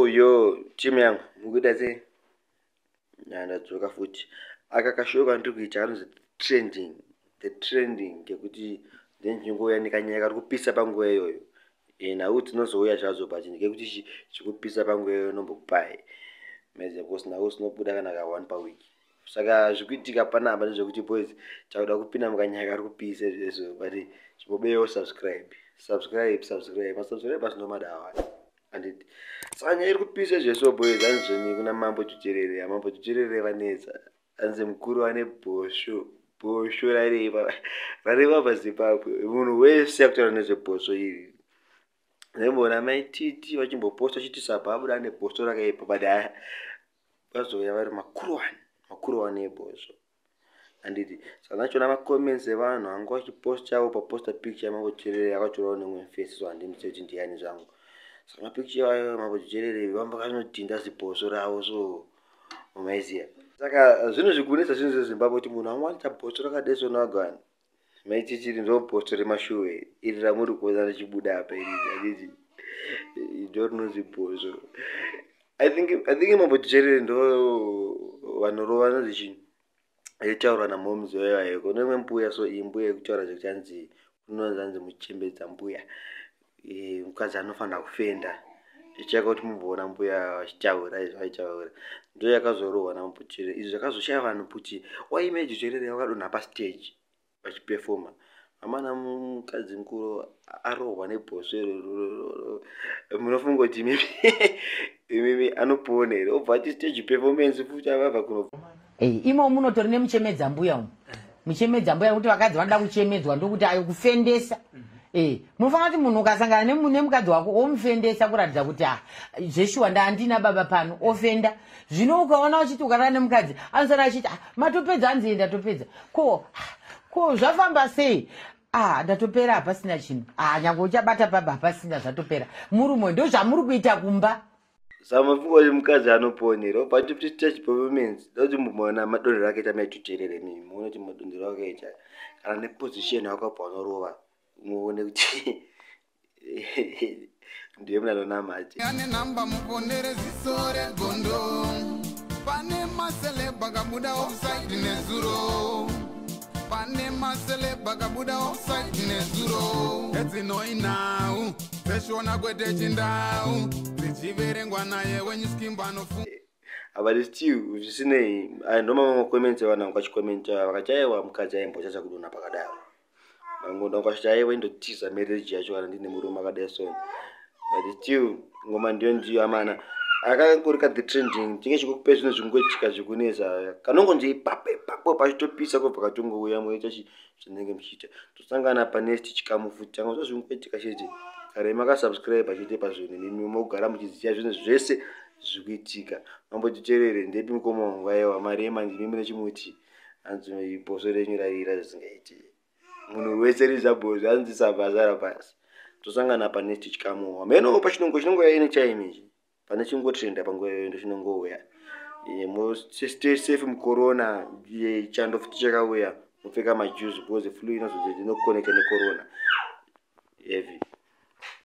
Yo yo, team yangu, mukuita sei? Ndadzoka futi. Aka kashow kandiri kuita kanonzi trending. The trending kekuti ndinongouya nekanyaya kari kupisa panguva iyoyo. Nhau dzinozouya zvadzo but ndekekuti chikupisa panguva iyoyo nombokupai. Maiziva because nhau dzinobuda kana ka one paweek. Saka zvikuitika panapa ndezvekuti boys takuda kupinda mukanyaya kari kupisa izvezvo, but chimbobeyawo subscribe. Subscribe, subscribe. Masubscribers ndomadawa. Handiti. Saka nyaya iri kupisa izvezvo boys, hanzi kuna Mambo Dhuterere. Mambo Dhuterere vanetsa. Hanzi mukuru ane bhosvo. Bhosvo rareva. Rareva paZimbabwe. Munhu wese akutaura nezvebhosvo iri. Ndaimbona Mai Titi vachimboposta vachiti Sabha ane bhosvo rakaipa, but haya vazouya vari makuruwani, makuruwani ebhosvo. Handiti. Saka ndachiona macomments evanhu anga vachipostawo paposta picture yaMambo Dhuterere yakatorwawo nemumwe face, so handimuzivi kuti ndiani zvangu. Saka mapicture ayo Mambo Dhuterere vamba vakanodhinda zibhosvo ravo, so maiziya. Saka zvinhu zvikunetsa zvinhu zveZimbabwe kuti munhu angowanisa bhosvo rakadai so nagwani. Mai Titi ndo bhosvo remashure iri ramuri kuona richibuda apa iri, handiti ndo rinonzi bhosvo. I think Mambo Dhuterere ndo vanorova vanonzi chii aitaurwa namomuzi waivayo. Kune imwe mbuya, so iyi mbuya yekutaura zvekuti hanzi kunonzi hanzi muchembedza mbuya, mukadzi anofanira kufenda. Ichaka kuti mumboona mbuya vachitaura izvo vaitaura, ndo yakazorohwa naMambo Dhuterere. Izvi zvakazoshaya vanhu kuti wai Mai Dhuterere vakadonha pastage vachipefoma. Amana, mukadzi mukuru arohwa nebhosvo iroro, munofunga kuti imimi anopona here? Obva ati stage performance futi avabva kuno. Imo munotori nemuchemedza mbuya umu, muchemedza mbuya, kuti vakadzi vanoda kuchemedzwa, ndokuti ayo kufendesa. Munofanira kuti munhu ukasangana nemukadzi wako womufendesa kuratidza kuti ah, zveshuwa ndaandina baba pano, ofenda. Zvino ukaona uchiti ukarara nemukadzi anosara achiti, "Ah, matopedza?" Hanzi, "Ndatopedza." Ko zvafamba sei? Ah, ndatopera, hapasina chinhu. Ah, nyange uchabata paba hapasina, zvatopera. Murume ndo zvamuri kuita kumba. Saka mafunga kuti mukadzi anoponera obva ati stage performance? Doti mumona madonhero akaita Mai Dhuterere, mimi muone kuti madonhero akaita kana neposition yakabva unorova, muone kuti ndiye munhu anonamata. Ane namba mupondere ziso regondo. Pane maceleb akabuda offside nezuro, pane maceleb akabuda offside nezuro. Edzinoinhau dzeshona kwete chindau dzichiverengwa naye wenyuskimbo anofunga. But still zvisinei, ndo mamwe macomments evanhu vanga vachicommenta vakati aiwa, mukadzi aimbochacha kudonha pakadaro. Mangondo vanga aiwa, indotiza marriage yacho kana ndine murume akadai so. But still ngoma ndiyo ndiyo amana, akangori ka the trending chinge chikukupe zvinhu zvingoitika zvikunetsa kanongonzi ipapo ipapo pachitopisa kubva katongouya moita zvinenge muchiita. Tosangana panext chikamu futi changa zvingoitika chete. Kare makasubscribe chete pazvinhu, mimi mogara muchiziva zvinhu zvese zvikuitika. Mambo Dhuterere ndepi mukoma wangu? Aiwa, marema ndimi mune chimuti. Hanzi bhosvo renyu rarira zvisingaiti, munhu wese rizabhosvo, hanzi sabhazara pasi. Tosangana panext chikamu. Hameno pachinongo chinongouya anytime ichi pane chingotrenda panguva iyoyo ndo chinongouya. Stay safe mucorona, chando futi chakauya, mupfeka majuzi because flu inozonzi inoconnecta necorona heavy.